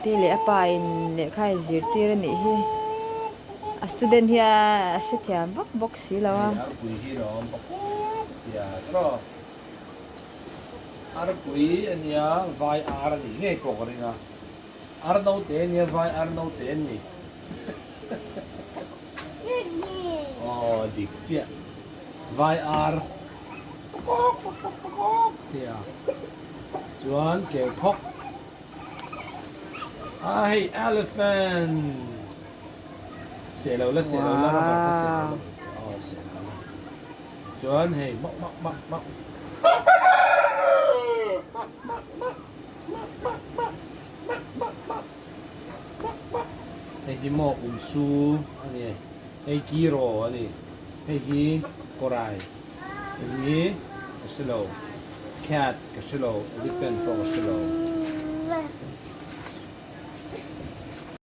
zirtir leh a pa in lehkha a inzirtir a nih hi. A student hi a hrethiam vak bawk si lo a. Arpui hi lawm pakawp tia tawh. Arpui a nia vai ar a nih ngei pawh ka ring a. Ar naute a nia vai ar naute an ni. Aw dik chiah. Vai ar pakawk pakawk pakawk tia. Chuan keuphawk. A hei elephant. Seh lo la seh lo la rubber kha seh lo la. Aw seh lo la. Chuan hei mak mak mak mak. Mak mak mak mak mak mak mak mak mak mak mak. Hei hi maw umsu a ni hei kiro a ni hei hi kawrai hei hi ka hre lo cat ka hre lo elephant pawh ka hre lo.